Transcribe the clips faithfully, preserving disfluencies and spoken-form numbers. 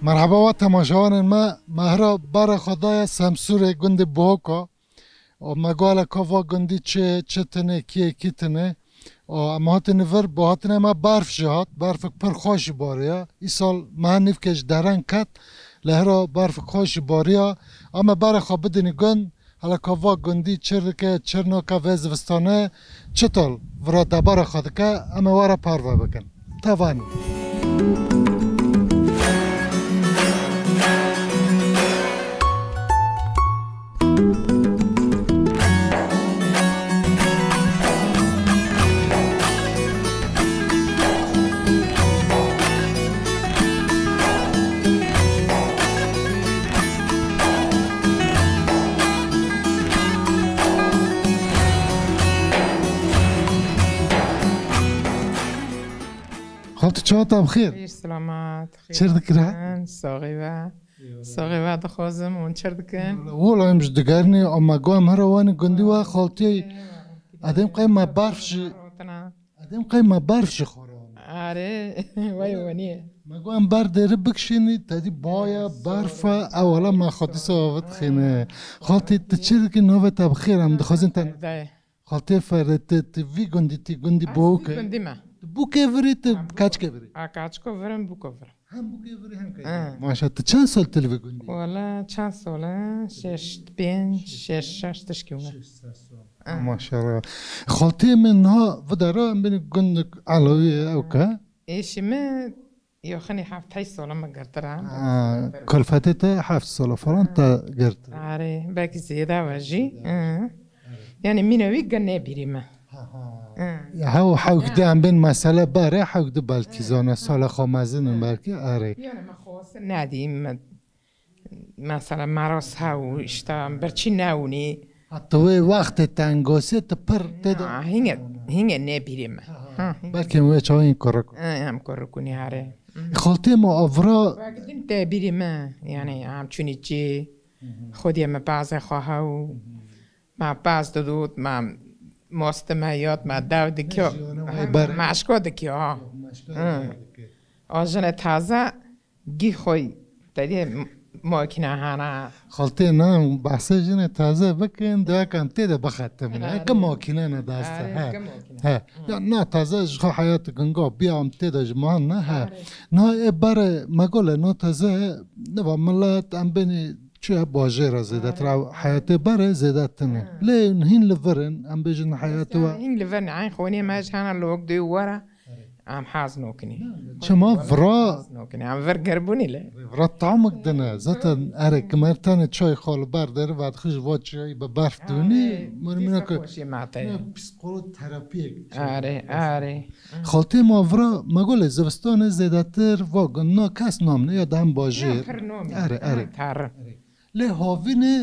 Merheba we temaşevanên me, me hira berê xwe daye Semsûrê gundê Bohoka. Û me got hele ka va gundî çi, çi tune, kî ye, kî tune. Û em hatin vir, bi hatinê me berf jî hat, berfek pir xweş jî bariya. Îsal me her nîvke ji dereng ket, lê hira berfek xweş jî bariya. Em ê berê xwe bidinî gund, hele ka va gundî çi dike, çi nake vê zivistanê, çital vira debara xwe dike, em ê were parve bikin. Tevanî. Xaltî, çawa te bi xêr? Xêr selamet. Çêr dikire? Saxî be. Saxî be dixwazim, hûn çêr dikin? Wala em ji digerinê, ama go em hera wanî gundî we xaltî. Edêm qey me berf jî, edêm qey me berf jî xwaran. Arê, vay wanî. Me go em ber dêri bikişînî, tedî baya, berf e, ewala me xwe dîsa avit xîne. Xaltî, tu çêr dikî, navê te bi xêr, em dixwazin te. Dayê. Xaltê Ferê, tu, tu vî gundî, tu gundî Boke. Gundî me. Tu Boke virî, tu Keçke virî? A, Keçko virim, Boko virim. Hem Boke virî, hem Keçke. Maşallah, tu çend sal tu li vî gundî? Wala çend sal e? Şeş, pênc, şeş, şeş tişkî wina. Şeş, şeş sal. Maşallah. Xaltê min niha videra em bênî gundek Elawî ye, ew ke? Êşî min Yoxinî heft heşt sala min girtira. Ha, kulfetê te heft sala falan te girt. Arê, belkî zêde be jî. Zêde be. Hı. Yanî mîna wî gel nebîrî me. Ha, ha. Hı. Ya, hew hewk di em bên mesele bare, hewk di belkî zana sala xwe mezin in belkî, arê. Yanî me xwest nedî, me, mesela meras hew, işte, birçî newînî. Ha, tu wê wextê tengosê tu pir tê de. Ha, hinge, hinge nebîrî me. Ha, ha. Ha, hinge. Belkî wê çawa yên kurik. Hı, em kurik û nîharê. Xaltê me avra. Wek din te bîrî me, yanî em çûnî cî, xwediyê me bazê xwe hew, me baz didot, me moste me yat, me dew dikiyo, me eşko dikiyo, ha. Hı. O jinê taze, gî xwe, te dî makîne hana. Xaltê na, behsê jinê taze bikin, dewek em tê de bixetimin. He, ki makîne ne dest e, he. Ki makîne. He. Ya na taze ji xwe heyat ginga biya em tê de ji man ne, he. Arê. Na ê bare me gole na taze, neva millet em bênî çi ye bajêra zêdetir, ew heyatê bare zêdetir ne. He. Lê hîn li vir in, em bêjin heyatê we. Hîn li vir ne, eyn xonê me ji hena lok dê were. Em hez nokinî. Çima vira? Hez nokinî. Em vir girbûnî lê. Vira tamik dine. Zaten erê kimer tane çay xal ber deri ve dixij va çayî bi berf dûnî. Mırmına ki psikoterapiyek. Arê, arê. Xaltê ma vira me gole zivistanê zêdetir va gunna kes namne ya dem bajêr. Arê, arê. Lê havînê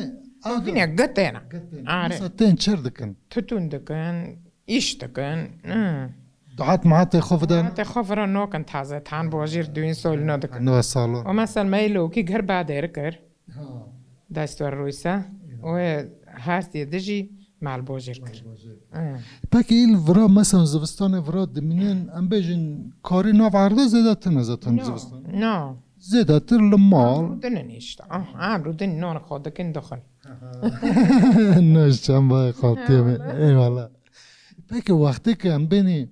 havînê gitêne. Arê. Mesela tên çir dikin. Tutun dikin. Îş dikin. Hı. Duhat mahatê xwe vidin. Mahatê xwe vira nokin taze. Tan bojîr düğün soluna dikin. Nû salon. O mesela me lokî ger badêr kir. Ha. Dest wer rûysa. Ya. O her tê dijî mal bojîr kir. Mal bojîr. Hı. Peki îl vira mesela zivistanê vira dimînin em bêjin karî nav erde zêdetir ne zaten zivistan. No. Zêdetir li mal. Em rûdinin işte. Ah, em rûdin non xwe dikin dixin. Ne ji çembayê xaltiyê min. Eyvallah. Peki wextê ke em bênî,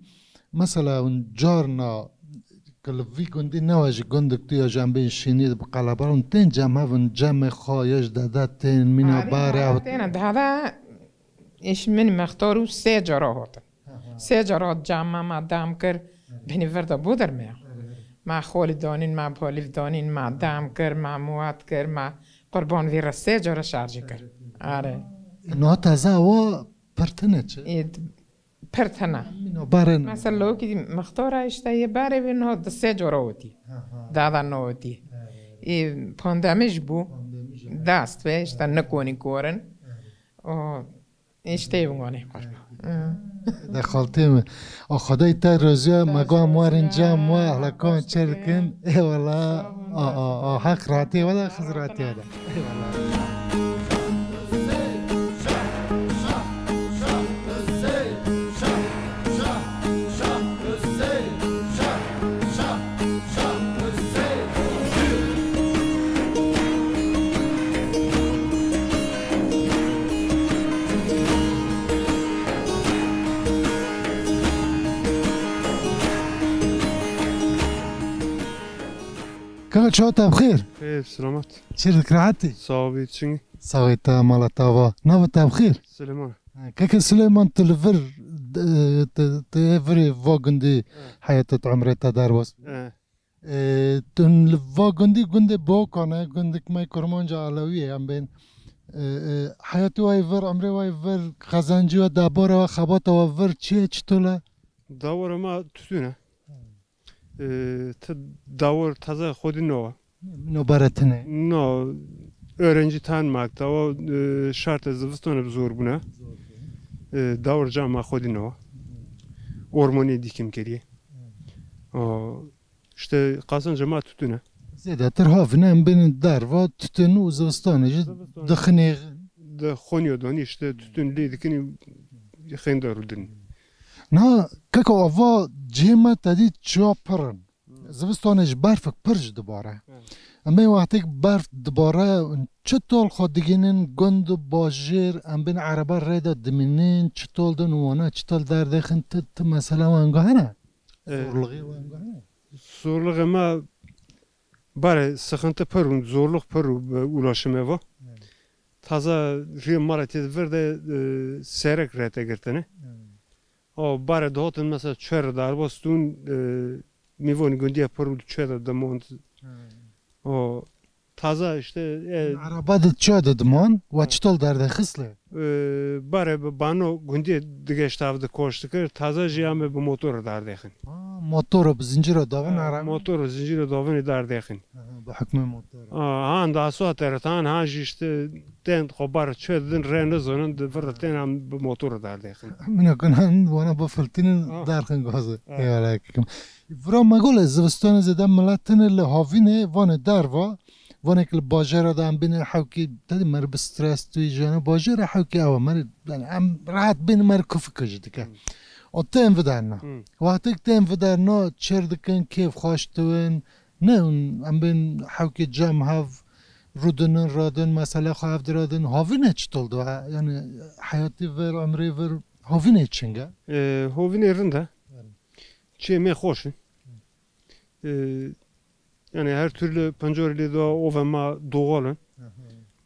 mesela hûn carna ke li vî gundî newe ji gundek tu ya ji em bên şînî bi qeleber hûn tên cem hev hûn cemê xwe ya ji dede tên mîna barê ew. Têne dede îş min mextor û sê cara hatin. Sê cara cem me, me dem kir, bênî vir de bû dermeya. Me xolî danîn, me balîv danîn, me dem kir, me muwat kir, me qurban vî re sê cara şarjî kir. Are. Niha teze ewa pir tine çi? Ê, pir tine. Mîna barê ne. Mesela lokî mextora işte yê barê vê niha di sê cara witî. Ha, ha. Dada newitî. Ê, pandemî ji bû. Pandemî ji bû. Dest ve işte nikonî korin. O, işte ev ngone qurban. De xaltê min. O Xwedayî te roziya me go em werin cem we, helekan çêr dikin. Eyvallah. A, a, a, heq rahatiyê we de, xiz rahatiyê we de. Eyvallah. Kaka, çawa te bi xêr? Xêr, selamet. Çi dik, rehetî? Sağ ol, çiçî? Saxî te, mala te ava. Nava te bi xêr? Silêman. Ha, keke Silêman, tu li vir, e, tu, tu ê virê va gundî, evet, heyata te, umrê te derbas bû. Evet. E, tu li va gundî, gundê Bokan e, gundek me Kurmanca Elewî ye, em bên. E, e, heyatê we yê vir, umrê we yê vir, qezencê we, debara we, xebata we vir çi ye, çitol e? Dewara me tütün e. Ee, ti dawar taze xwedî nawa. Mîno bare tine. No, öğrenci tan makta o, e, şartê zivistan bi zor bûne. Zor bûne. Ee, dawar cama xwedî nawa. Ormonê dîkim kiriye. O, işte qazanca ma tütüne. Zêdetir havine em bên derva tütün û zivistanê jî. Zivistanê dixinê. Di xoniyo donî işte tütün lê dikinî xêndar û din. Na, keko, ava cihê me te dî çiya pir in. Hmm. Zivistanê ji berfek pir jî dibare. Evet. Em ê wextêk berf dibare, çi tol xwe digihînin gund û bajêr, em bên ereba rê de dimînin, çi tol din û wana çi tol derdêxin, ti, ti mesela wan guhene? Evet. Zorluğê wan guhene? Zorluğê me bare sıkıntı pir û zorluk pir û bi ulaşımê va. Evet. Taza rê mala tê vir de, e, serek rete girtine. Evet. O bare dihatin mesela çer darbas tûn, e, mîvanî gundiya pir û çer de dimond. Evet. O taza işte, e, araba de çer de dimond, wa, evet, çitol derdexisle? E, bare bi bano gundiye digeşt av de koş dikir, taza jî em ê bi motor derdexin. Ha, motor bi zincira davin. Ha, araba. Motor zincira davin derdexin. Aha, bi hukmê motor. Ha, han da asfalt ere tan, ha jî işte tên xwe bar çö din re nizonin, di vir tên em bi motor derdexin. Min gunan wana bifiltînin, ha, derxin gazê. Ha. Eyvallah, kim. Vira me gole zivistanê zêde milet tine li havînê, vanê derva, vanê ki li bajêra de em bîne hewkî, te dî mer bi stres tu jiyana bajêra hewkî ew e, mer, yani em rahat bîne mer kufik jî dike. Hmm. O tên viderna. Hmm. Wextêk tên viderna çêr dikin, kêf xweş diwin, ne em bên hewkê cem hev rûdinin, radin, mesela xwe hev diradin. Havînê çitol diwe? Yani heyatî vir, umrê vir, havînê çing e? Ee, havînê rind e. Evet. Çê me xweş in. Ee, yani her türlü pencereli de ove ma doğal in. Aha.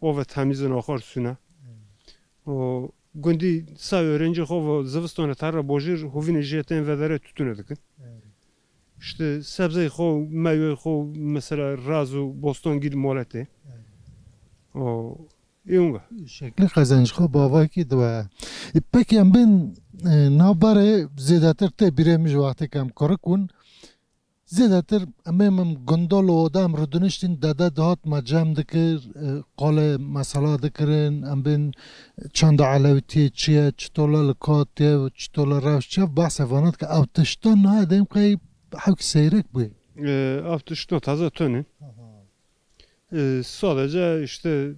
Ove temiz in, akar suyuna. Evet. O gundî sa öğrenci xwe ve zivistane tarla bojir, hovînê jê tên vedere tütüne dikin. Evet. İşte sebzeyê xwe, meyveyê xwe, mesela raz û bostan gîl moletê. Evet. O, ê wunga. Şeklî qezenc xwe bavakî diwe. E, pekî em bên, e, navbarê zêdetir tê bîrê min ji wextê ke em kurik bûn. Zêdetir em ê min gundal û oda em rûdiniştîn, dede dihat me cem dikir, e, qalê mesela dikirin, em bên çanda elewîtiyê çi ye, çitola li ka tê û çitola rewş çi ye, behsê vana dike. Ew tişta niha dêm qey hewk seyrek bûye. E, ev tişta taze tune. Aha. E, sadece işte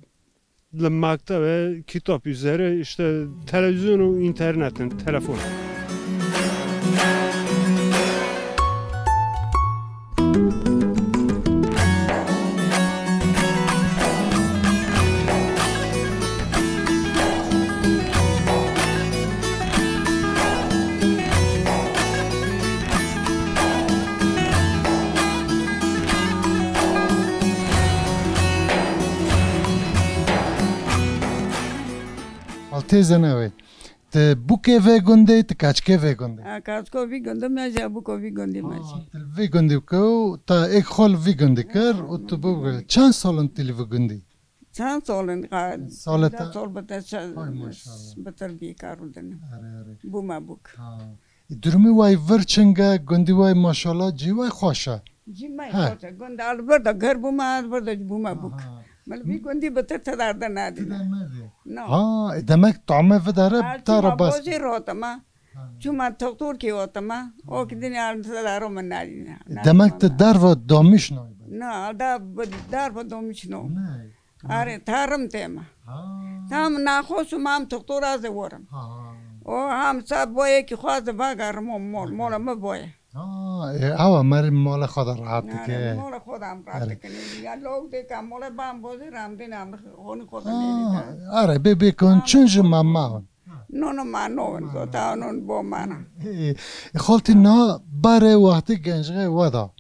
li mektebe, kitap üzere, işte televizyon û internetin, telefon. Altê zene wê. Ti bûkê vê gundê, ti keçikê vê gundê? Ha, keçiko vî gundê me jî, bûko vî gundê me jî. Ha, ti li vî gundê bûke û ta êk xwe li vî gundê kir û tu bû. Çend sal in tu li vî gundê? Çend sal in? Salê te? Deh sal bi te çe-, Hay maşallah. Bitir bî kar û dinim. Are, are. Bûme bûk. Ha. Durumê wê vir çing e, gundî wê maşallah, cî wê xweş e. Cî me xweş e. Gund al vir de ger bûme, al vir de bûme bûk. Aha. Min vî gundî bitir ti derde nedîne. Ti derde nedî. Na. Ha, e, demek tame videre. Ha, te çûma re bas. Bojê rotime. Ha. Çûma doktorkî otime. O ki dinê al ti daro min nedîne. E, demek ti derva domîş naybe. Na, al da bi-, derva domîş no. Ne. Are, tarım tema. Ha. Tam naxoş û mam doktora ze worim. Ha. O ham sa boyekî xwe ze vagarim o mol, mola mi boye. Ha, e, awa meri mola xwe de rahat dike. Are, mola xwe de em rahat dikin. Ya log de ka mola bam bozi ram din am honi xwe de. Ha, are, bê, bê kon çin ji mama. No, no, ma no, go ta non bo mana. E, e, xaltî na bare wextê gençxê we da.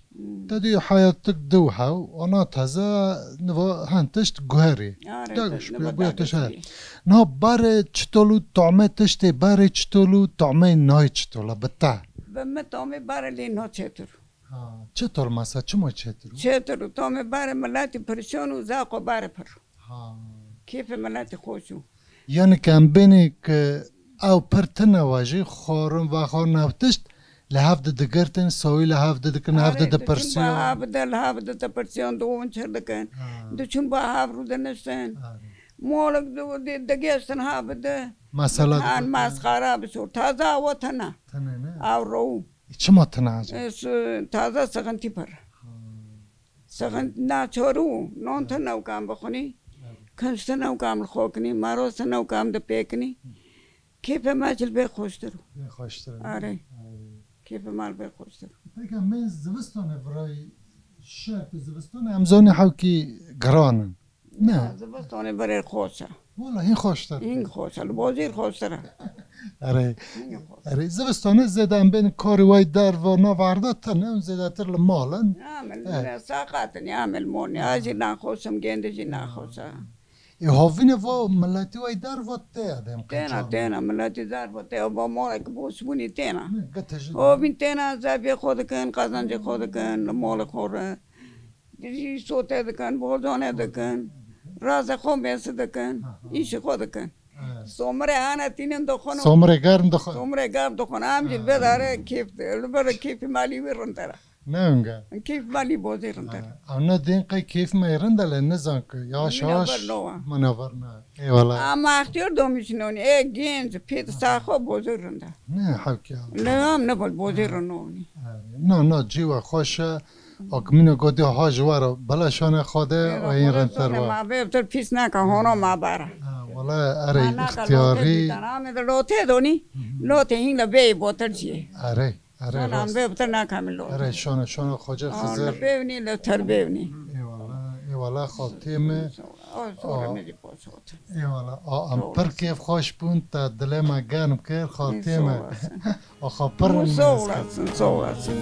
Te dî heyatik diw hew, ana teze niva hen tişt guherî. Are, Dek te- şupiya niva buya dek tişt he. şupiya. Na barê çitol û tomê tiştê, barê çitol û tomê nayê çitol e, bi te. Bi min tomê barê lê na çêtir. Ha, çitol masa, çima çêtir û? Çêtir û tomê barê miletî pirşon û zaqo barê pir. Ha. Kêfê miletî xweş û. Yani ke em bênê ke ew pir tine we jî, xwarin vexwarin ew tişt, li hev didigirtin, sawî li hev didikin, hev Are, diçûn didipirsiyon. Ba hev de, li hev didipirsiyon, diwin çir dikin. Ha. Diçûn ba hev rû diniştin. Are. Molek di, di, digeştin hev de. Mesela Dihan dikin. Mesxara bi sor. Taze awa tine. Tine ne? Ew rew. E, çima tine acaba? E, su-, taze sıkıntı pir. Ha. Sıkıntı naçor û, non tine û kam bixwinî. Evet. Kinç tine û kam li xwe kinî, maroz tine û kam dipêkinî. Kêfê me jî li vê xweştir û. Vê xweştir e. Are. Are. Kêfê me li vê xweştir û. Peki, em bên zivistanê virayî, şert zivistanê em zanî hewkî giran in. Ne. Ya, zivistanê virê xweş e. Wala hîn xweştir. Hîn xweş e, li bozîr xweştir e. Erê. Hîn xweş. Erê, zivistanê zêde em bên karî wey derva nav erda tine, em zêdetir li mal in. Ya, min Eh. ne saqatin, ya, min moni. Ya, jî naxweş im, gêndî jî naxweş e. Ê, havînê va miletî wey derva tê ya dem Têna, qeçan. têna, miletî derva tê ya, va malek boş bûnî têna. Ne, gete jî. Havîn têna, zeviyê xwe dikin, qazancê xwe dikin, li malê xwe re. Dijî sotê dikin, bozanê dikin, razê xwe mêsi dikin, Ha, ha. îşê xwe dikin. Evet. Somrê hene tînin dixwin û Somrê germ dixwin. Somrê germ dixwin. Em jî Ha. li vê derê kêf, li vê kêfî malî wî rindere. Ne winga. Kêf malî bozê rindere. Ha, ew ne dên qey kêf me rind e, lê nizan ku yaş Nîna yaş ber nova. Manaver ne. Eyvallah. Ama extiyar domîşinonî, ê genc, pêt saxo bozê rinde. Ne hewkî ya. Lê em ne bol bozê rinonî. Ha. Na, na, cî we xweş e. Akmîno gotî ha ji we re bela şanê xwe de Ê, ê yîn xwe re rentber şanê wa. Ma bê pîs neke, hono ma bara. Ha, wala erê Ma naka ixtiyarî. Lote dîtan, amê de lote donî. Hı hı. Lote hîn le bê botir cî. Erê, erê Sana rast. bê botir naka min lote. Erê şanê, şanê Xocê Aa, Xizir. le bêvnî, le ter bêvnî. Eyvallah, eyvallah xaltê me. O, sonra Aa. me de boş oldu. Eyvallah. A, em Sağ pir olasın. kêf xweş bûn, te dilê me germ kir, xaltê Sağ me. olasın. Axa pir Sağ olasın, sağ olasın.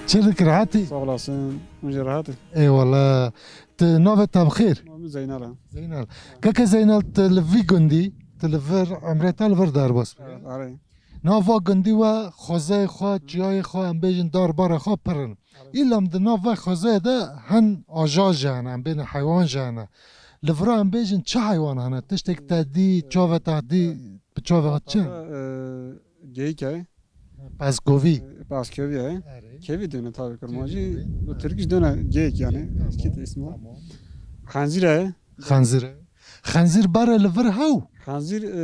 Çi dik rehetî? Sağ olasın. Hûn jî rehet in? Eyvallah. Tu navê te bi xêr? Navê min Zeynal e. Zeynal. Keke Zeynal, tu li vî gundî, tu li vir, emrê te li vir derbas bûye. Evet, erê. Nava gundî we, xwezayê xwe, çiyayê xwe, em bêjin darbara xwe pir in. Erê. Îlam di nav vê xwezayê de hin aja jî hene, em bêjin heywan jî hene. Li vira em bêjin çi heywan hene? Tiştek te dî, çavê te dî, bi çavê xwe çi? Ee, geyik e. Pezkovî. Ee, pezkovî e. Erê. Kevî dene tabii kurmancî. Kevî dene. Bu Tirkî dene geyik yani. Tamam, Kit ismi. tamam. Xenzîr e. Xenzîr e. Xenzîr bare li vir hew. Xenzîr, e,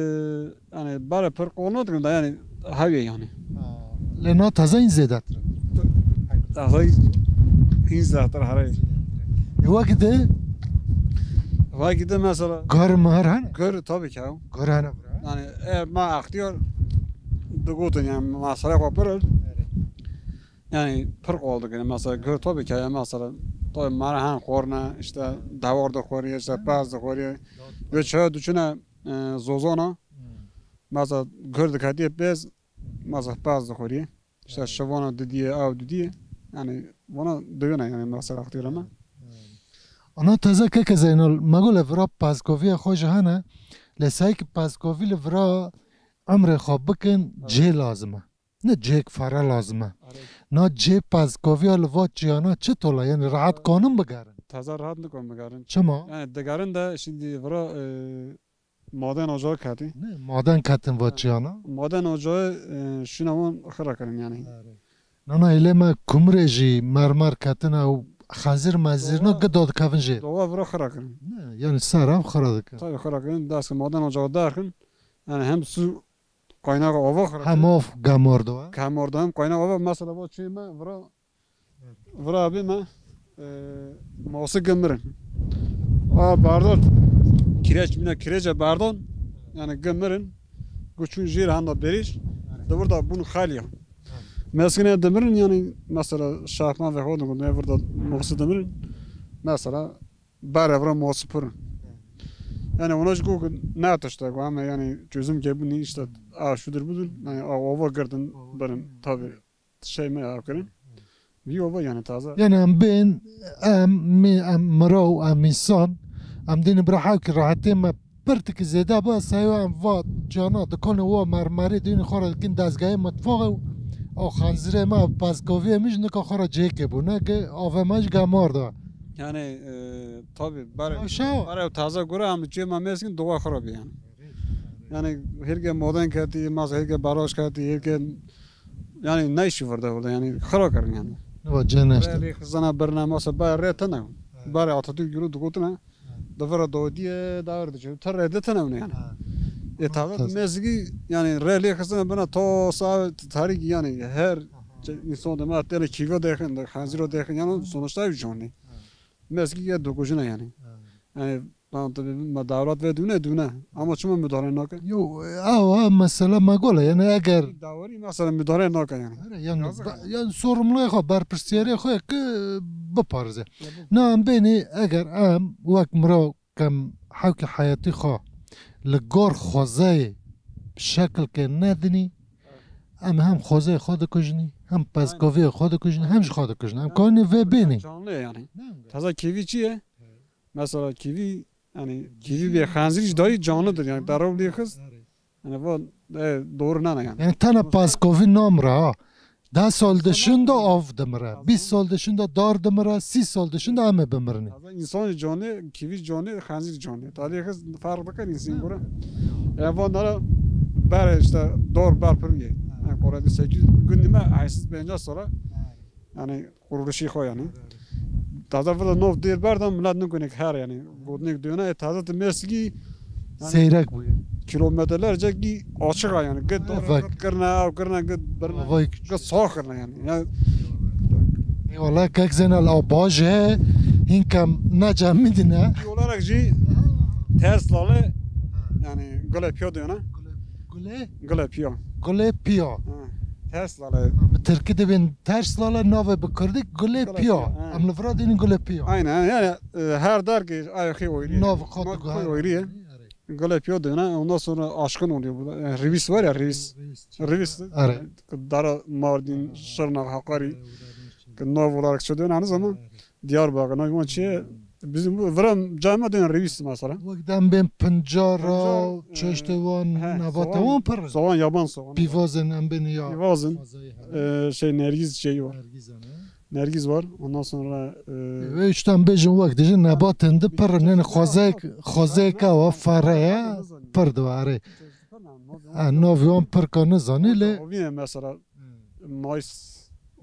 yani bare pir qonot da yani hewiye yani. Ha. Lê na teze in zêdetir. Teze in zêdetir here. E, wek de? Wek de mesela. Gör mehir hene? Gör tabii ki ya. Gör hene bira. Yani ev ma extiyar digotin yani mesela xwe pir. Yani pir qol dikin. Mesela gör tabii ki ya mesela tabii mara han xorna işte dewar da xoriye, işte pez da xoriye. Ve çaya düşüne e, zozana. Hmm. Mesela gör dikatiye pez, mesela pez da xoriye. İşte şivana didiye, ev didiye. Yani bana duyuna yani mesela extiyar ama. Ana teze keke Zeynal, me got li vira pezkoviya xwe ji hene, lê seyek pezkovî li vira emrê xwe bikin, Evet. cihê lazim e. Ne cihêk fere lazim e. Evet. Na cihê pezkoviya li va çiyana çi tola, yani rehet Evet. kanin bigerin? Teze rehet nikon bigerin. Çima? Yani digerin de şimdi vira, e, Maden ocağı ketî. Ne, maden ketin va çiyana? Maden ocağı, e, şuna wan xira kirin yani. Nana, hêlê me kumrê jî mermer ketine û xenzîr mezîrna Doğa- gida dikevin jê. Doğa vira xira kirin. Ne, yani ser ev xira dikin. Tabii xira kirin. Dest maden ocağı derxin. Yani hem su kaynağı ava xira kirin. Hem av gemar da. Gemar da hem kaynağı ava. Mesela bu çiğ me vira Vira bê me, e, masi gimirin. Ha, berdon. Kireç bîne, kirêce berdon. Yani gimirin. Guçûn jêr handa berîş. De burada bûn xaliya. Meskine dimirin yani mesela şahma ve hodun ne burada mosu dimirin. Mesela bare vura mosu purun. Yani ona ji ku ne tişte ku ama yani çözüm kebûnî işte a şudur budur. Yani a ova girdin birin tabi. Şey me ya kirin. Vî ova yani taze. Yani em bên, em, mi, em mirov, em insan, em dînî bira hewkî rahetê me pirtikî zêde be, seyo em va cana dikonê wa mermerî dînî xwe re dikin dezgehê mitfaxê û o xenzirê me, pezkoviyê min jî nika xwe re cihêkê bû. Ne ki avê me jî gemar da. Yani, e, tabi, bare, Aşağı. Bare taze gure em cê me mêskin doğa xwe re bi yani. Yani, hêrke modern ketî, masa hêrke baraj ketî, hêrke Yani ne işi var da orada yani xira kirin yani. Ne var cennet işte. Rê xizana birine masa ba rê tene. Barê Atatürk yolu dugotuna. Da vara dodiye da orada çe. Ter rê de tene yani. E tabi mezgi yani rê lê xizana bana to sa tarih yani her insan da ma tele kiva dexin, xanziro dexin yani sonuçta bir canlı. Mezgi ya dokujuna yani. Yani Lan tabi me dewlet ve dûne dûne. Ama çima müdahale nake? Yo, ew, ew mesela me gole, yani eger Dawarî mesela müdahale nake yani. Here, yani, Yazık be- ama. Yani sorumluluğu xwe, berpirsiyarê xwe ki biparêze. Ya bu- Na em bênî eger em wek mirov kem hewkî heyatî xwe li gor xwezayê şekilke nedinî, em hem xwezayê xwe dikujinî, hem pezkoviyê xwe dikujinî, hem ji xwe dikujinî. Em kanî vê bênî. Canlı yani. Taze kivî çi ye? Mesela kivî, yani kivî bir xenzir jî dayî canlıdır yani. Dara lê xiz. Yani bu e, doğru nana yani. Yani tena pezkovî namre ha. Deh sal dışında av dimire, bîst sal dışında dar dimire, sî sal dışında em ê bimirinî. Taze insan canlı, kivî canlı, xenzir canlı. Talih xiz fark bakar insan göre. Yani bu onlara ber işte dor ber pırmıye. Yani Kore'de sekiz gün dime aysiz bencas sonra. Yani Quruluşî xwe yani. Taze vila nov dêr berdan millet nikunek her yani. Gotinek döne e taze ti meskî yani Seyrek bûye. Kilometrelerce ki açık ha yani. Git Evet. Kirine, ev kirine, git birine. Vay küçük. Git sağ kirine yani. Yani Eyvallah kek Zeynel Abaje. Hinkem ne camidine. Olarak jî Tesla'lı yani Gule Pio döne. Gule. Gule Pio. Gule Pio. Ha, Tesla'lı. Bi Tirkî dibên Ters lale navê bi Kurdî Gulê Gulê Piya. Piya, ha. Em li vira dînin Gulê Piya. Aynen, yani, e, her dar ki ayakı oynuyor. Nav xwe Ma-, diguhere. Koy oynuyor. Gulê Piya döne, ondan sonra aşkın oluyor burada. Yani, Rivis var ya, Rivis. Rivis. Rivis. Are. Dara Mardin, Şırnak, Hakkari. Nav olarak şey döne, aynı zaman Diyarbakır, nav çi? Bizim bu vira cayma döne Rivis mesela. Wek dem bên pincara, Pincar, e, çeştê wan, he, nebata soğan, wan pir. Soğan, yaban soğanı. Pîvazên em bên ya. Pîvazin. Fazayê hene. E, şey, nergiz şeyi var. Nergiz hene. Nergiz var. Ondan sonra, e, Ve üçten bêjin wek dijin nebat hindi pir. Yani xwazek, xwazek ewa fere ye. Pir diwarê. Ha, nav wan pir ka nizanî lê. Ovine mesela. Mayıs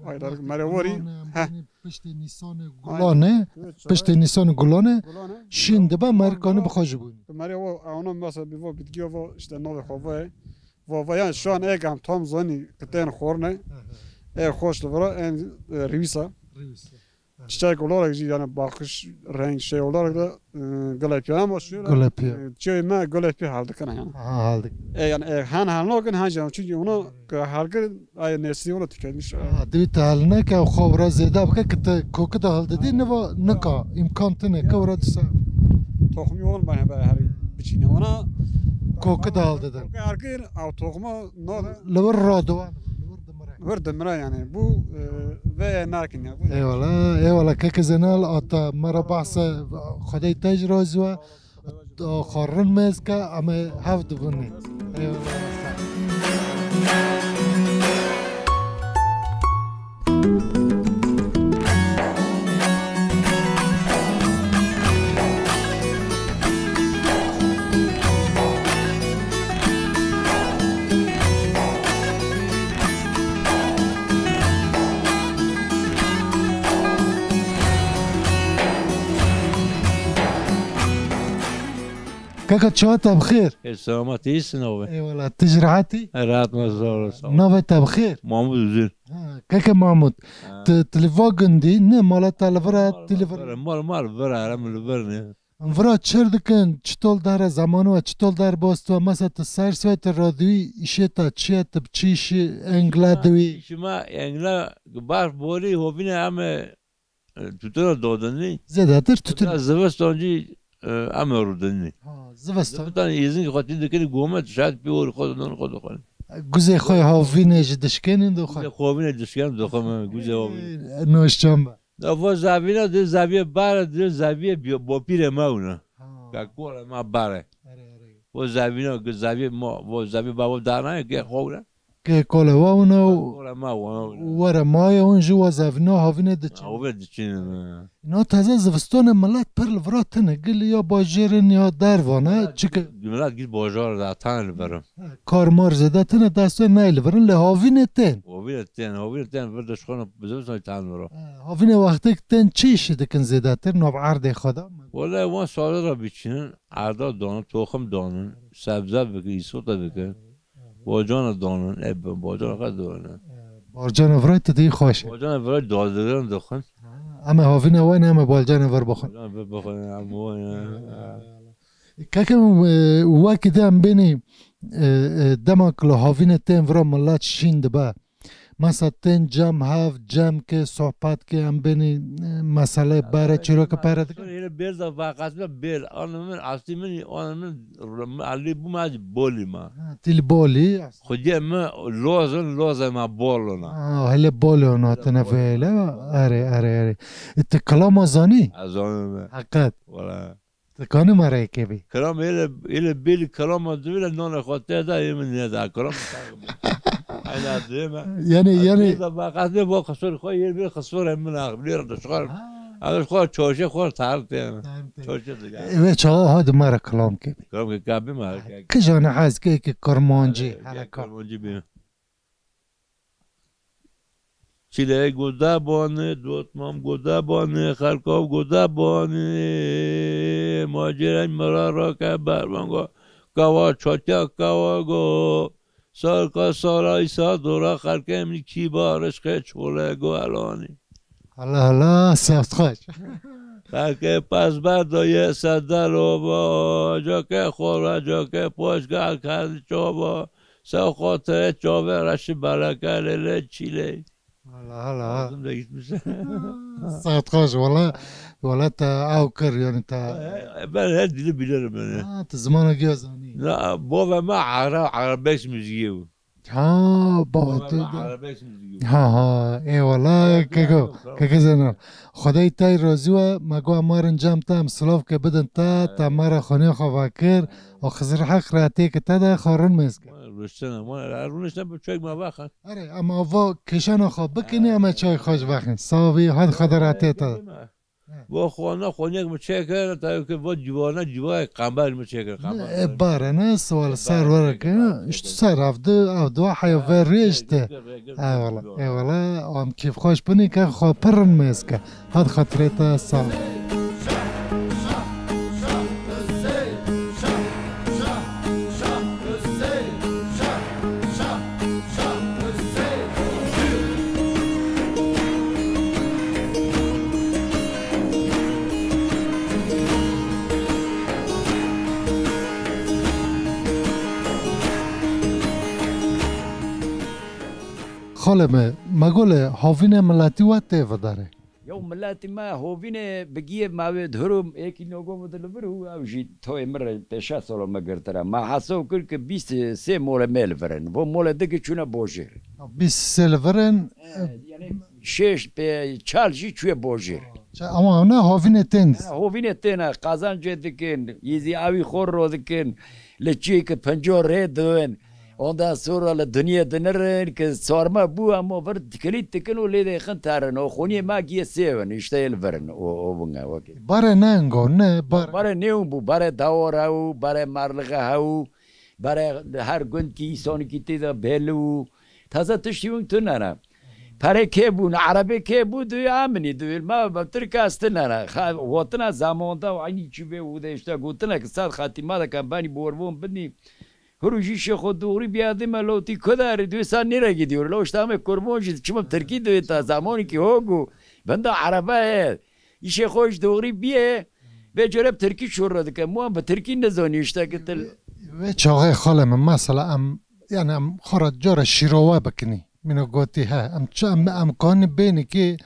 ayları. Merewarî. Heh. Piştê Nîsanê Aynen. Gulane. Evet, piştê Nîsanê Gulane. Gulane. Şîn dibe merkanî bi xwe ji bûnî. Mere o, ona mesela bir va bitki va işte navê xwe va. Va, va yani şu an ek em tam zani kıten xorne. E hoş li vira en, e, rivisa. Rivisa. Çiçek olarak jî yani bakış, renk şey olarak da, e, Gulê Piya ama şöyle, Gulê Piya. E, çiçeği me Gulê Piya halde kana yani. Aha, halde. E, yani, e, han hal nakin han canım çünkü onu halkı ay nesli onu tüketmiş. Ha, divî te hal neke xwe vira zêde bike ki te koki de hal dedi ne va nika imkan tine ke vira disa. Tohum yoğun bana be her biçine ona. Koki de hal dedi. Koki halkı ev tohuma ne Li wir radiwan, li wir dimire. Vir dimre yani. Bu, e, ve nakin ya. Bu Eyvallah, eyvallah. Keke Zenal ata mera bahse Xwedê te ji razî we. Xwarin mêz ke em ê hev dibûnî. Eyvallah. Kaka çawa te bi xêr? Ê selamet, î sinav e. Eyvallah, tu ji rehetî? Ê, rehet me, sağ ol, sağ ol. Navê te bi xêr? Mahmud Uzun. Ha, keke Mahmud, Ha. tu, tu li va gundî, ne mala te li vir e, tu li vir e? Mal, mal vir e, em li vir ne. Em vira çir dikin, çitol dere, zemanê we çitol der boz tu, mesela tu ser sê tu radûyî, îşê te çi ye, tu bi çi îşî engla diwî? Îşî me engla, berf borî, hovîne em ê, e, tutuna dodinî. Zêdetir tutun. Ya zivistan jî, e, em ê rûdinî. Ha, zivistan. Zivistan îzin xwe tî dikinî gome, tu şayet pê orî xwe, non xwe dixwin. Guzê xwe hovînê jî dişkenîn dixwin. Guzê hovînê dişken dixwin, guzê hovînê. E, noşcan be. Da vo zavîna di zaviyê bare, di zaviyê bi-, bopîrê me wina. Ha. Ka kole ma bare. Erê, erê. Vo zavîna, gi zaviyê ma, vo zaviyê bavo dana, ge xo wina. Ke kole wa wina û Kole ma wina. Were ma ye hûn ji wa zavîna havîne diçin. Havîne diçin. Na teze zivistonê milet pir li vira tine, gil ya bajêrin ya dervane, çike. Milet gil bajar da tan li verim. Kar mar zêde tine dest wê neyê li vir in, lê havînê tên. Havînê tên, havînê tên vir dişxana zivistan tan vir o. He, havînê wextek tên çi îşî dikin zêdetir, nav erdê xwe de? Wele wan sare re biçin, erda danin, toxim danin, sebze bikin, îsota bikin. Bocana danin, e, bocana xwe danin. He, barcana virayê te dî xweş e. Bocana virayê dadirin dixwin. Ha, em ê havînê wayne, em ê balcana vir bixwin. Balcana vir bixwin, em wayne. Keke, e, wekî de em bênî, e, e, dema ku li havînê tên vira milet şîn dibe. Mesa tên cem hev, cem ke, sohbet ke, em bênî, e, meselê bere, çîroke pere dike. Hele bêrda vaqetme bêl, anı min, asli min, anı min, ali bu ma bolî ma. Ha, til bolî. Xwediyê min lozin, lozê ma bolona. Ha, hele bolona tine vêle. Erê, erê, erê. E, tu kilama zanî? Ez zanim. Heqet. Wala. Dikanî me rê kevî. Kilam êle, êle bêlî kilama divîle nana xwe te da yê min neda. Kilam Aynen diyê me. Yani, yani. Da baqatê bo qisur xwe yê bir qisur min axbilê de şuar. Ha. Ama xwe çoşe xwe tar te. Tar te. Çoşe de. Evet, çağa hadi me re kilam kevî. Kilam ke kabi me. Ki jane hez ke, ki Kurmancî. Hala ka. Kurmancî bi. Çilê guda bani, dotmam guda bani, xelkav guda bani, macirên mira rake bervango, kawa çotya kawa go, sarka saray sadora xelkê min kî barişqê çole go elani. Allah Allah, saft xweş. Xelkê pez berdoye sedelo bo, coke xora, coke poşka kedi çobo, Sew xatirê çavê reşî beleke lê lê çîlê. Hala, hala. Lazim de gitmiş. Saet xweş, wala, wala te ew kir, yani te. He, ben her dili bilirim yani. Ha, tu zimana giya zanî. La, bava me Ara-, arabesk müziği bu. Ha, bava Bava tu. Me arabesk müziği bu. Ha, ha, eyvallah, keko, keko Zeynal. Xwedayî tay razî we, me go emarin cem te, em silav ke bidin te, te me re xweniya xwe vekir. O Xizir Heq re têke te de xwe rin mêz ke. Rûniştene, rûniştene bi çek me vexin. Erê, em ava kêşana xwe bikinî, em ê çay xwe ji vexin. Savî, hadi xwe de re tê te. Bo xwana xweniya mi çêkir, te ki bo civana, civayê qember mi çêkir, qember. E, bare ne, siwal ser were ke, işte ser ev du, ev dua heya ver rêşte. Eyvallah, eyvallah. Am keyf xweş binî ke xwe pir rin mêz ke. Hat xatirê te sağ ol. Xalê me, me gole havînê miletî we tê vidarê. Yew miletî me hovînê bigiyê mawê dihirum êkî nogo di li vir û ew jî toyê min re pêşe solo me girtire. Me hesaw kir ki bîst sê mole me li vir in. Vo mole digi çûne bojêr. Bîst sê li vir in. E, yani şêş pê çar jî çûye bojêr. Ama ne hovînê tên. Ha, hovînê têne, qazancê dikin, yîzî awî xor ro dikin, li çiyê ki penco rê diwin. Ondan sonra li dinyê dinirin ki sarma bû, em o vir kilît dikin û lê dêxin terin. O xoniyê me giye sêwin, işte yê li virin. O, o bûne wekî. Bare ne engo, ne bare. Bare nêwin bû, bare dawara û, bare merlixe hew, bare her gund ki îsanî ki tê de bêli û. Taze tiştî win tune ne. Perê kê bûn, erebê kê bû, duyê eminî, duyê me, me Tirk ez tune ne. Xa-, gotina zamonda û eynî çi bê û de işte gotine ki sed xetîma de ke benî borvon binî. Huru jî şêxo doğru bir adım lotî kudarî diyor, sen nereye gidiyor? Lo işte ame kurban jî çimim Tirkî diyor ta zamanî ki ho gu benda araba ye. Îşê xwe ji doğru biye. Vê cara bi tirkî şûr re dike. Wan bi tirkî nizanî, îşte ki til. Vê çaxê xalê min, mesela em, yani em xwe re cara şîrove bikinî. Mîna gotî he. Em çi, em, em kanî bênî ki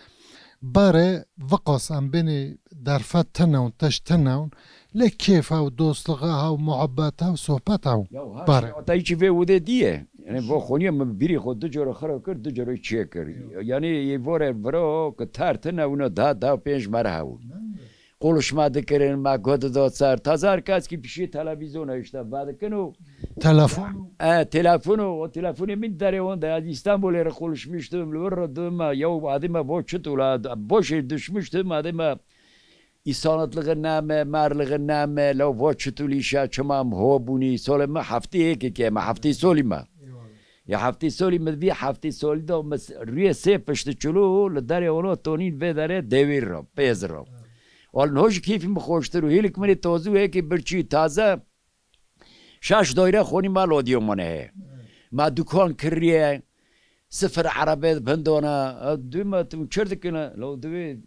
barê viqas em bênî derfet tine û teş tine û lê kêf hew, dostluğe hew, muhabbet hew, sohbet hew. Ya her barê. Şey, atayî çi vê wudê diye. Yani vo xoniye min birî xwe du cara xira kir, du cara çiye kir. Yani yê vore vira ki ter tine û ne da, da pênc mere hew. Konuşma dikirin, me got da ser. Taze her kes ki pişî televîzyona işte vedikin û Telefon. E, telefonu, o telefonu min derê onda. Ez İstanbul'e konuşmuştum. Li wir dime, ya adime bo çitula, boşe düşmüştüm, adime insanatlığı name, merliği name, la bo çitulîşa çima ho bûnî. Solê me heftê yekê ke, me heftê solî me. Ya heftê solî me, vî heftê solî de me s-, rüyê sê pişti çulu, li derê ono tonîn vê derê dewîr ra, pêz ra. Wal no ji keyfî min xweştir û hîlik min ê tozû yekê birçî taze. Şaş daîre xonî ma lodîyo mane heye. Ma dukan kiriye, sifir erebe bindona, dû ma tu çir dikine, lo divê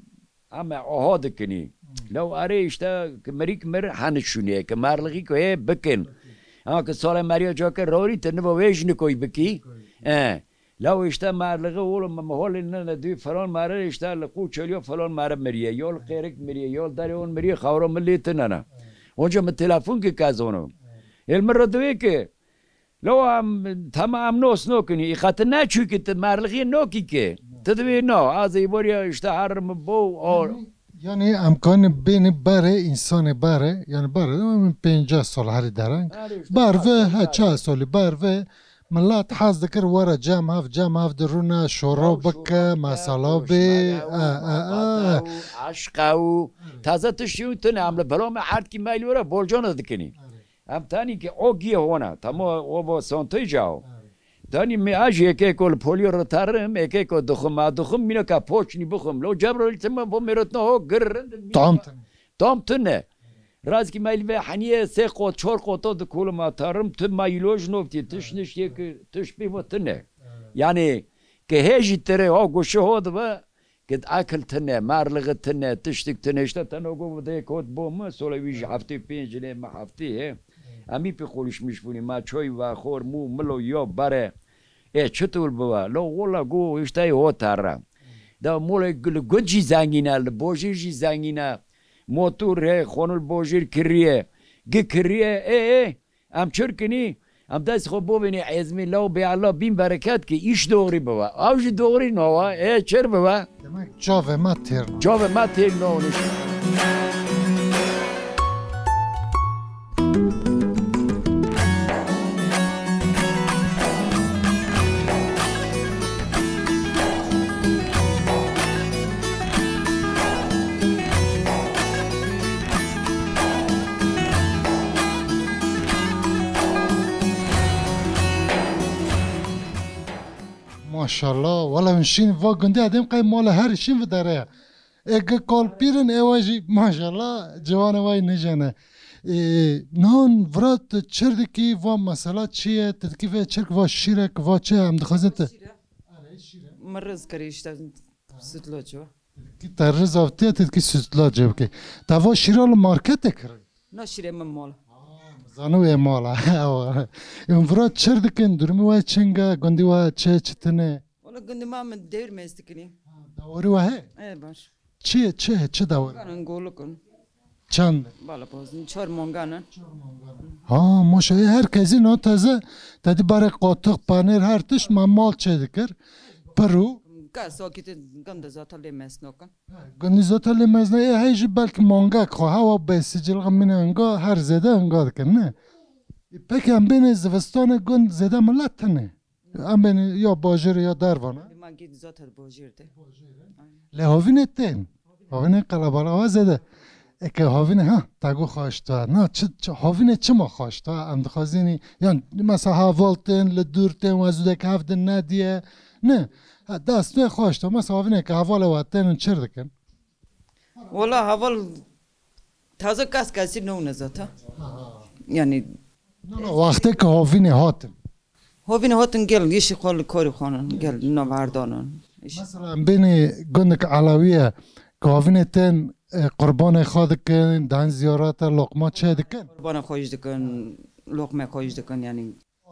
ame oha dikinî. Lo erê işte ki mirîk mir hani şûnê, ki merlixî ku heye bikin. Ha ki sale meriya cake rorî te niva wê ji nikoy bikî. E. Law işte merliği oğlum, me holê nene dû falan meri işte li qû çeliyo falan meri miriye. Yol qêrik miriye, yol derê on miriye, xawra mi lê tinene. Onca mi telefon ki kezono. El mi re divê ki, law em, tema em nos nokinî. Îqati ne çünkü ti merliği nokî ki. Ti divê no, az ê boriya işte her mi bo, o. Yani em kanî bênî berê, însanê berê, yani berê, em pênceh sal herî dereng. Berê işte ber ve, ha, çar solî ber ve, milet hez dikir were cem hev, cem hev di rûne, şoro bike, mesela bê, e, e, e. Eşqa û taze tiştî û tune, em li belamê erdkî meylî were bolcana dikinî. Em tanî ki o giye hona, tamo o bo sontê cao. Danî me a jî yekê ku li polî ritarim, yekê ku dixim, a dixim mîna ka poçnî bixim. Lo cebra li tima bo mêrotna ho gir rind. Tam tune. Tam tune. Razkî me li ve heniye sê qot, çor qoto di koluma tarim, tu ma îloj noftî, tiş niştiye ki, tiş pê vo tune. Yani, ki hê jî tere ho goşi ho dibe, Gid akil tine, merliği tine, tiştik tine, işte teno go dê kot bo mi, sole wî ji heftê pênc lê mi heftê he. Em î pê konuşmuş bûnî, ma çoy ve xor, mû, milo, yo, bare. E, çitur biwa? Lo, wala go, işte ho tarra. Da mole li gund jî zengîne, li bojîr jî zengîne. Motor he, xonil bojîr kiriye. Gi kiriye, e, e. Em çirkinî, em dest xwe bovênî ezmî, law bê Allah bin bereket ki îş doğru biwa. Ew jî doğru nawa, e, çir biwa. Demek çavê me têr. Çavê me têr nawnî. Maşallah, wala hûn şîn va gundê edêm qey mala her şîn vi dere ya. Ê gi kalpîrin ê wa jî maşallah ciwanê wa yî nijene. Ê, nan vira tu çir dikî va mesela çi ye? Tu dikî vê çirk va şîrek va çi em dixwazin tu? Şîre. Mi riz kirî işte sütlaç o. Ki te riz avtiye, te ki sütlaç bike. Te va şîra li marketê kirin? Na şîrê min mal. Zanu ê mala. Û vira çir dikin, durumî we çinga, gundî we çi çitine? Wala gundî ma min dewir mez dikinî. Dawori we he? E baş. Çi, çi, çi dawori? Kanin golikun. Çend? Bala pozin, çar mangan in. Ha, maşallah, her kesî no teze, te di barê qotiq, panêr, her tişt ma mal çê dikir. Piru. Ka sokî te ginde zaten lê mesnokin. Gundî zaten lê mezne, ê hey jî belkî mangek xwe, hewa bê sicilxa mîne inga, her zêde inga dikin, ne? Ê peki em bêne zivistanê gund zêde milet tine? Em bên ya bajêr ya dervan e? Ma gî zaten bajêr de. Lê havînê tên. Havînê qelebala wa zêde. Eke havînê ha, ta gu xweş ta. Na, çi, çi, havînê çima xweş ta? Em dixwazînî, yan, mesela heval tên, li dûr tên, we zûdek hev din nediye. Ne. Ha, dest wê xweş ta. Mesela havînê ke hevalê we tên çir dikin? Wala heval taze kes kesî newne zaten. Yani. No, no, wextê ke havînê hatin. Hovîn hatin gel, yişî xwe li korî xwanin, gel, na verdanin. Mesela em bênê gundek Elewî ye, Gavînê tên, e, qurbanê xwe dikin, dan ziyarete loqma çê dikin? Qurbana xwe jî dikin, loqmê xwe jî dikin, yanî.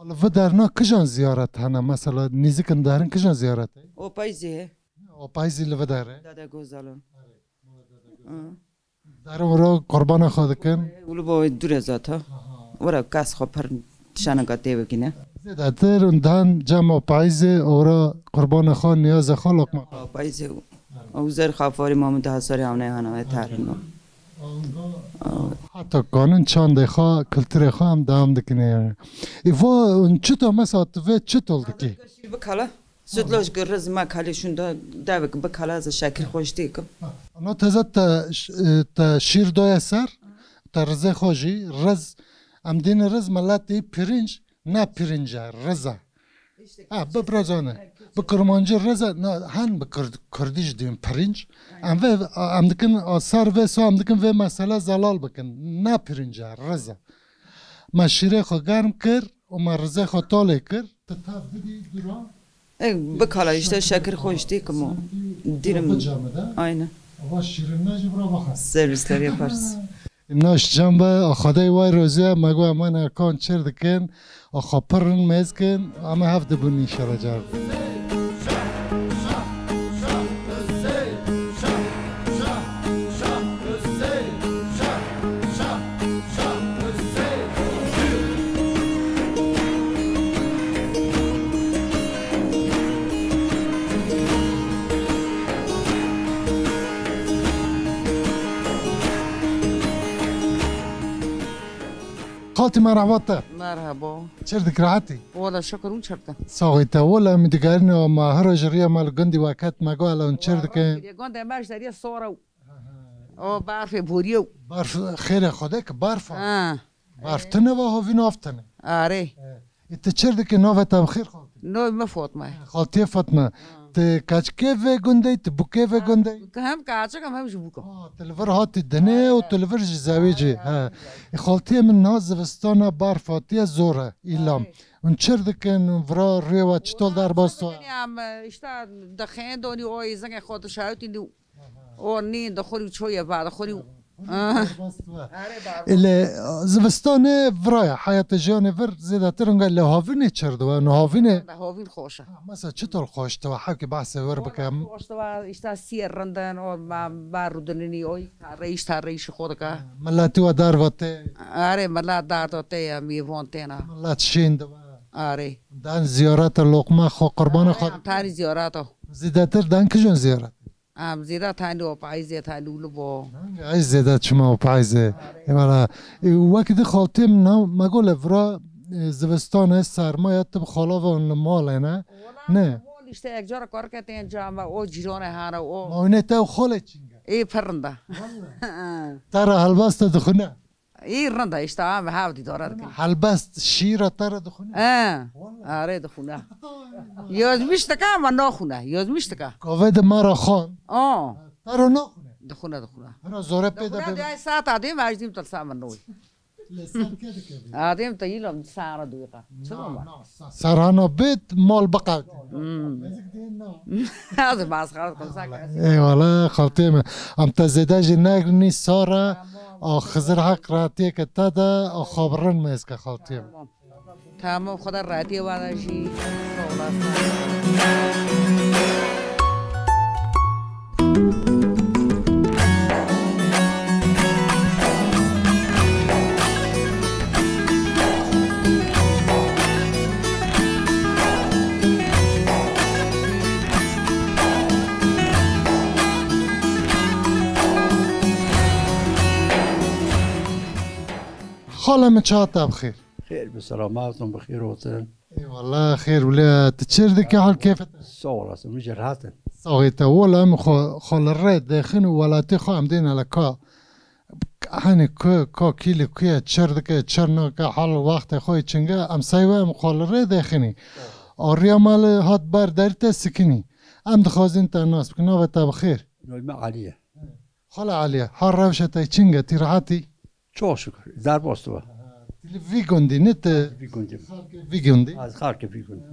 Li vi derna kijan ziyaret hene? Mesela nêzik in derin kijan ziyaret e? Opayzî he. Opayzî li vi der e. Dede Gozalin. Hı. Derin wira qurbana xwe dikin. Ulu bo dûr e zaten. Aha. Wira kes xwe pir şenika tê bikine. Zêdetir hûn dan cem Opayzî ora qurbana xwe, niyaza xwe, loqma xwe. Opayzî. Ew zer xafarî Mahmud Hasarî hewne hana ve terin. Heta kanin çandê xwe, kulturê xwe em devam dikine yani. Îva hûn çito mesela tu vê çito dikî? Bikala. Sütlaç ki riz me kalê şunda devik bikala ze şekil xweş dikim. Ana teze te ş-, e, te şîr doye ser, te rizê xwe jî, riz, em dîne riz, milletî pirinç, ne pirinç e, riz e. Ha, bi birazane. Bi kurmancî riz e, ne, hen bi kurd-, kurdî jî dîn pirinç. Em vê, em dikin, a, ser vê so em dikin vê mesele zelal bikin. Ne pirinç e, riz e. Me şîrê xwe germ kir û me rizê xwe tolê kir. Te tev bidî dûra. E, bikala işte şekil xweş dikim o. Dirim. Aynen. Ava şîrîn ne jî bira baxa. Servisler yaparız. Naş can be, axadey way roziye, me go emane kon çir dikin, axa pirrin mezkin, ama hev dibun inşallah car. Xaltî merhaba te. Merhaba. Çir dik, rahatî? Wala şikir, hûn çir dikin? Saxî te. Wala em digerîne, ma hira ji riya me li gundî we ket, me go ele hûn çir dikin. Gundê me ji deriyê sor e. O berfê borî ye. Berf, xêrê Xwedê ki berf e. Ha. Berf tune ve hovîn av tune. Arê. E, tu çir dikî, navê te bi xêr xaltî? Navê me Fatma ye. Xaltiyê Fatma. Ha. Tu keçikê vê gundê, tu bûkê vê gundê? Hem keçik im hem jî bûk im. Ha, tu li vir hatî dinê û tu li vir jî zewicî. Ha. E, xaltiyê min niha zivistana berf hatiye zor e, îlam. Arê. Hûn çir dikin, hûn vira rûyê we çitol derbas to? Em, e, işte dixên donî o, zengê xwe dişewitî nî. O nîn dixwî û çoyê ba dixwî û. Aha. Erê, bar. Lê zivistanê viraya, heyata jiyanê vir zêdetir inga li havînê çir dibe, no havînê. Havîn xweş e. Ha, mesela çitor xweş dibe, hewkî behsê wir bikim. Xweş dibe, işte siyê rind in, o ma, ma rûdinî, o îşte rêş, ta rêşî xwe dike. Miletî we derva tê. Erê, milet derva tê ya, mêvan têne. Milet şîn dibe. Erê. Den ziyarete loqma xwe, qurbana xwe. Erê, em tenî ziyareta. Zêdetir den kijon ziyaret? Em zêde tenî opayîzê tenî û li bo. Ay zêde çima opayîzê. Ê wala, ê, wek di xaltê min na, me go le vira, e, zivistane sermaya tu bi xalava li malê ne? Ne. Wala, işte ek cara kar ke tên cama, o cîranê hana, o. Ma hûnê te û xalê çinge? Ê pir rind e. Wala. Te re helbesta dixwine? Î rind e, işte, em hev dîdare dikin. Helbest şîra te re dixwîne? He. Wala. Erê dixwîne. Yazmiş dike ama naxwîne. Yazmiş dike. Kavê de me re xan. O. Te re naxwîne? Dixwîne, dixwîne. Hira zore pê de. Dixwîne, bê. Duyay saet adê me ejdîm te li ser min nû. Lê ser ke dike bê? Adê min te yîlam ser re duyqa. Çi na, bama? Na, sa-, serhana bêt mal biqewt. Hmm. Nezik dê na. Ez masxara dikim, sa kes. Eyvallah, xaltê me. Em te zêde jî negrinî, sara. Tamam. A Xizir heq rehetiyeke te de, a xabirin mêzke xaltê me. Tamam. Tamam, Xweda rehetiyê we de jî. Sağ olasın. Xala min, çawa te bi xêr? Xêr bi selamet in, bi xêr hatin. Eyvallah, xêr wile. Tu çêr dikî, hal kêfê te? Sağ olasın, min jî rehet in. Saxî te. Wela em xwe, xwe li rê dêxin û welatê xwe em dêne li ka. Hani ku, ka kî li ku ye, çêr dike, çêr nake, hal wextê xwe yê çinge, em sey we em xwe li rê dêxinî. Evet. Ariya me li hat ber derî te sikinî. Em dixwazin te nas bikin, navê te bi xêr. Navê me Elî ye. Xala Elî, ha rewşa te çinge, tî rehetî? Çok şükür, derbas dibe. Tî li vî gundî, ne te? Vî gundî. Xalkê vî gundî. Ez xalkê vî gundî.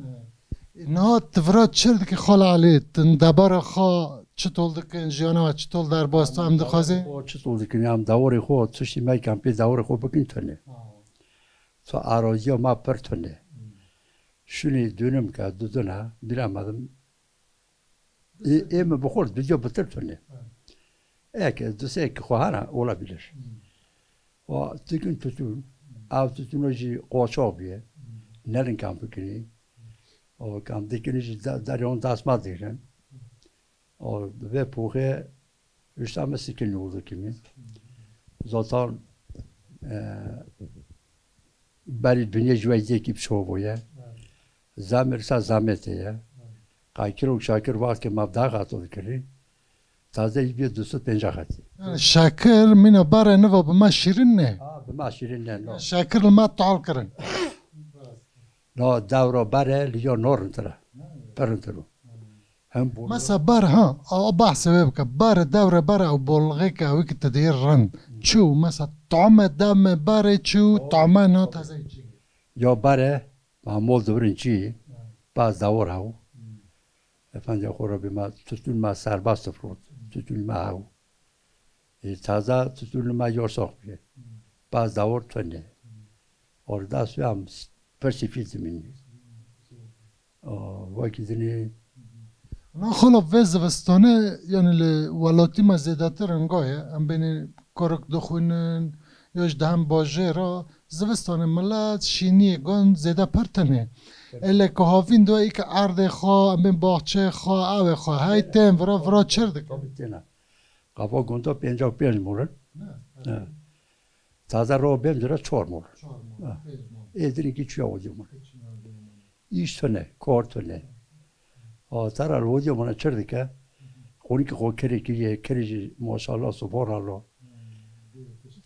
Niha tu vira çêr dikî Xala Elî, tu debara xwe çitol dikin, jiyana we çitol derbas, tu em dixwazin? Xwe çitol dikin, em dawrê xwe, tiştî me kampê dawrê xwe bikin tune. Ha. Tu araziya me pir tune. Hmm. Şunê dönüm ke, du döne, bilemedim. Ê, ê min bi xurt, bi diyo bitir tune. Ha. Eke, du sê eke xwe hene, olabilir. Hmm. O, dikin tutun, ev tutun jî qoçaq biye. Hmm. Nerin kam bikinî. O, kam dikinî jî de-, deryon dest me dikin. O, vê poxê, işte me sikin oldu kimi. Zaten, e, berî dinyê ji we yekî bi şov bûye. Zemir sa zemete ye. Qaykir û şakir wextê me daxato dikirî. Taze yî bî du sed pêncah xetî. Yani şakir mîna bare niva bi me şîrin ne? Ha, bi me şîrin ne, no. Şakir li me tal kirin. No, dewra bare li yo no rintir e. Pir rintir o. Hem bu Mesa bar ha, a, a bahse wê bike. Bare dewre bare ew bolxê ke ew ki te diyê rind. Çi û mesa tame dame bare çi û tame na taze çi? Ya bare, ma mol dibirin çi? Baz dawr ha. Efendiya xwe Rebê me, tutûn me serbest difrot, tutûn me hew. Ê, taze tutûn me yasax bûye. Baz dawr tune. Orada su em s-, pir sifî dimînî. O, wekî dinê. Na xala vê zivistane, yani li welatî me zêdetir inga ye. Em bênê kurik dixwînin, ya ji dihem bajêra, zivistanê milet şîniyê gund zêde pir tune. Ê lê ku havîn diwe î ke erdê xwe, em bên baxçeyê xwe, ewê xwe, hey tên vira, vira çir dikin. Tabii têne. Qapa gunda pêncah û pênc mol in. Ne, ne. Taze ro bên dira çar mol. Çar mol, pênc mol. Ê dinê ki çuya wadiya mol. Hiç ne, ne. Îş tune, kar tune. A, tera li wadiya mol çir dike. Xonî ki xo kerê kiriye, kerê jî maşallah, subhanallah.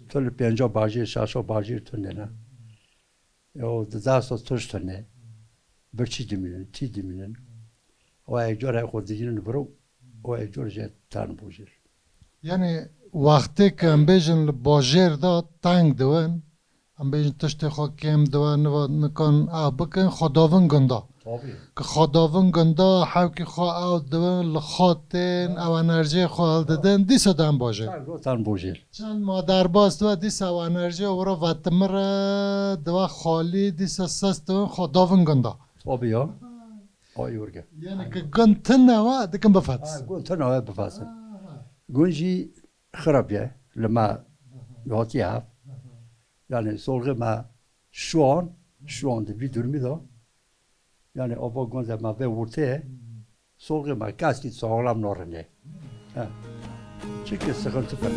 Tu li pênca bajêr, şaşa bajêr tune ne. Ya di desta tişt tune. Birçî dimînin, tî dimînin. O ek car her xwe digînin biro, o ek car jê ten bojêr. Yani wextê ke em bêjin li bajêr de teng diwin, em bêjin tiştê xwe kêm diwin, niva nikan ew bikin, xwe davin gunda. Tabii. Ki xwe davin gunda, hewkî xwe ew diwin, li xwe tên, ew enerjiyê xwe hildidin, dîsa dem bajêr. Çend roj ten bojêr. Çend ma derbas dibe, dîsa ew enerjiya wira vetimire, dibe xalî, dîsa ses dibin, xwe davin gunda. Tabii ya. Ay wurge. Yani ki gund tune we, dikin bifet. Ha, gund tune we bifesin. Aha. Gund jî xirab ye, li me hatiye hev. Yani solxê me şuan, şuan di vî durumî de. Yani ava gund me vê wurtê. Solxê me keskî sağlam narinê. He. Çike sıkıntı pek.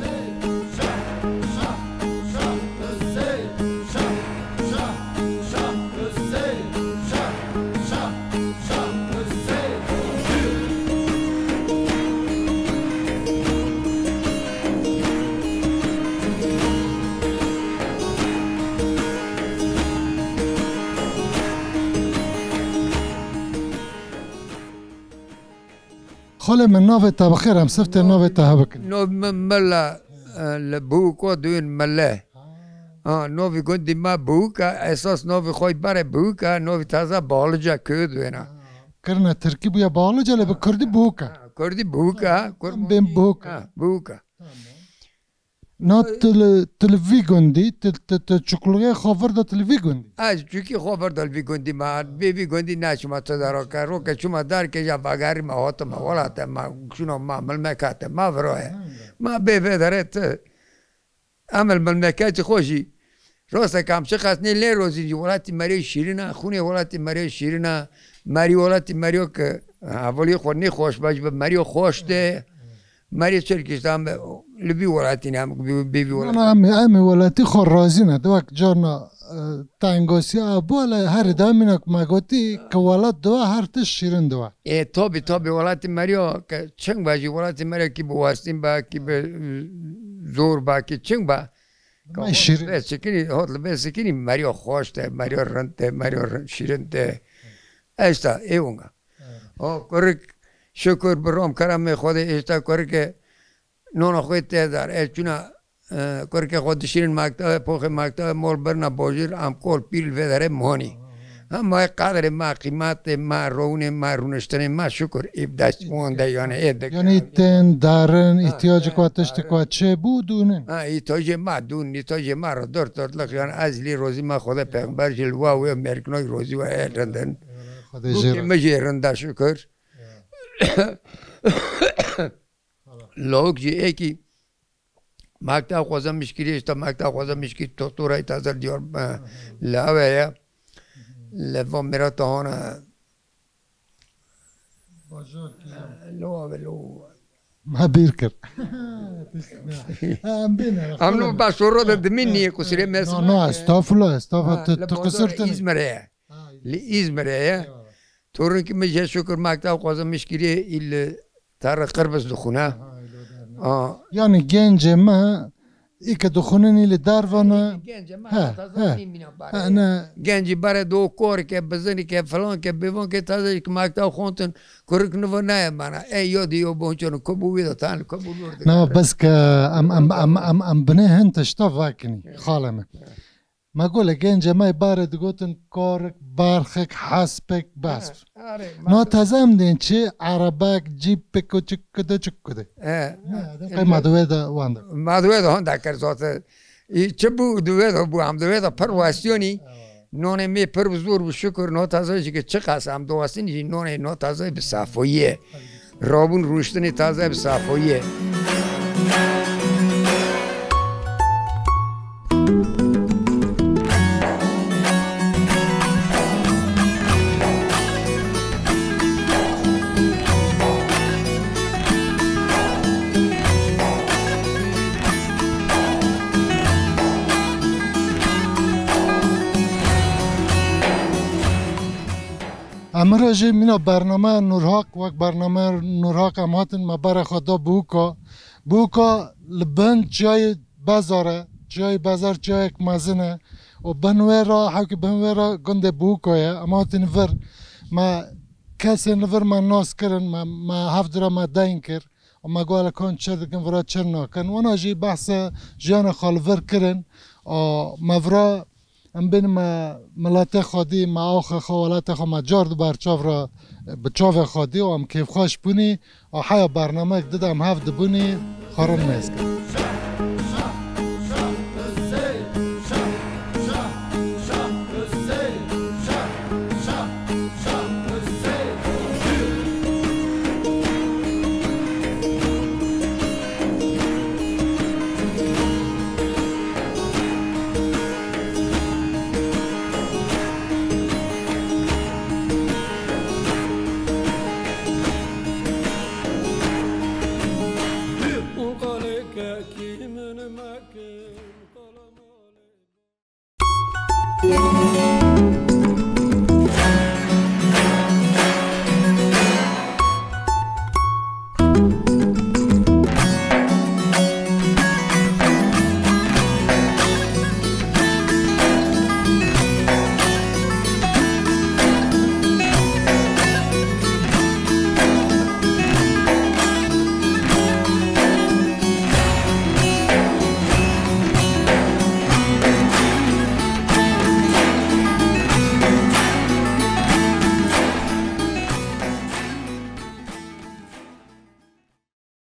Xalê min, navê te bi xêr, em siftê navê te hebikin. Navê min Mela, e, li Bûko duyên Mele. Ha. Ha, navê gundî me Bûk e, esas navê xwe bare Bûk e, navê taze Balıca köyü duyên e. Ha. Kirine tirkî bûye Balıca, lê bi kurdî Bûk e. Ha, kurdî Bûk e, kurd Em bên Bûk e. Ha, Bûk e. Tamam. Na tu li, tu li vî gundî, tu, tu, tu çuklugê xwe vir da tu li vî gundî? Ez çukî xwe vir da li vî gundî me, bê vî gundî neçûme tu derake. Roke çûme derke ya vegerîme hatime welatê me, şûna me milmeketê me viraye. Hmm. Me bê vê derê tu. Em li milmeketê xwe jî. Rasteke em çiqas nê lê rozîn jî welatî merê şîrin e, xûnê welatî merê şîrin e, merî welatî merîyo ke hevalî xwe nêxweş be, ji bi merîyo xweş de. Merî çirkî işte em li vî welatî ne, em bi, bi vî Na, welatî. Na, em, em ê welatî xwe razî ne. Di wek carna, e, tengosiya bû, lê herî de mînak me gotî ke welat diwa her tişt şîrin diwa. Ê, tabi, tabi, welatî merîyo ke çing be jî, welatî merîyo kî bi westîn be, kî bi, e, zor be, kî çing be. Bi me şîrin. Bê sikinî, hot li bê sikinî, merîyo xweş de, merîyo rind de, merîyo rind, şîrin de. Esta, ê wina. Evet. O kurik, şukur bi rom keremê Xwedê, êşta kurikê nona xwe tê dar. E çûna, e, kurikê xwe dişînin mektebe, poxê mektebe, mol birna bojîr, em kol pîl vê derê monî. Ha, ma qedrê, ma qîmetê, ma rewinê, ma rûniştinê, ma şukur ê bi dest wan de, yani ê de. Yani tên darin, Ha, ihtiyacê ha, ku tiştê ha, ku çêbû dûnin. Ha, îhtiyacê ma dûn, îhtiyacê ma re dört dörtlük, yani ez lî rozî ma Xwedê pêxember jî li wa wê mêrkinoy rozî we ê rindin. Xwedê Bu jê ki re. Mi jê rinda şukur. Lawik jî êkî Makta xweza mişkirî, işte makta xweza mişkir, doktora taze diyor, e, lave ya. Leva mira tahana. Lo ave lo. Ma bîr kir. Ha, em bêne. Em no başoro de dimin niye kusure mes. No, no, estağfurullah, estağfurullah. Ha, Tu, le tu bazar qisir tine. İzmir'e. Ha, Li Îzmir'e ye. Eyvallah. Torun ki mi je şukur makta xweza mişkirî, îl Tarık Kırbız dixwine. Ha, öyle der. Aa. Yani gencê me î ke dixwînin î li derve ne. Gencê me He, taze he. nîmîna bare. He, ne. Gencî bare do korike, bizinike, filanke, bêvanke taze ki makta xontin, kurik nivo naye mana. Ey yo di yo bonçonu, ku bu wî de tan, ku bu nur de. Na, bes ke em, em, em, em, em binê hin tişta vekinî, xalê me. Me gole gencê me barê digotin korik, barxik, hespik, bes. Ha, are, No ma- teze em dên çi? Erebek, cîpik û çik kude, çik kude. He. Ne, de qey ma di wê de wan de. Ma di wê de hon de kir zaten. Î, çi bû di wê de bû, em di wê de pir westiyonî. Nonê me pir bi zor bi şukur, no teze jî ki çiqas em diwestin jî nonê no teze bi safoyî ye. Rabûn rûniştinê taze bi safoyî ye. Emre jî mîna bername Nurhak, wek bername Nurhak em hatin me berê xwe da Bûka. Bûka li bin çiyayê Bezar e, çiyayê Bezar çiyayek mezin e. Û bin wê re, hewkî bin wê re gundê Bûka ye. Em hatin vir, me kesên li vir me nas kirin, me, me hevdira me deyn kir. Û me got, "Hele kon çir dikin, vira çir nakin." Wana jî behsa jiyana xwe li vir kirin. Û me vira em bên me miletê xwedî, me axa xwe, welatê xwe me car di ber çav re, bi çavê xwedî û em kêfxweş bûnî. Û heya bernamek dide em hev dibûnî, xwarin mêz kirin.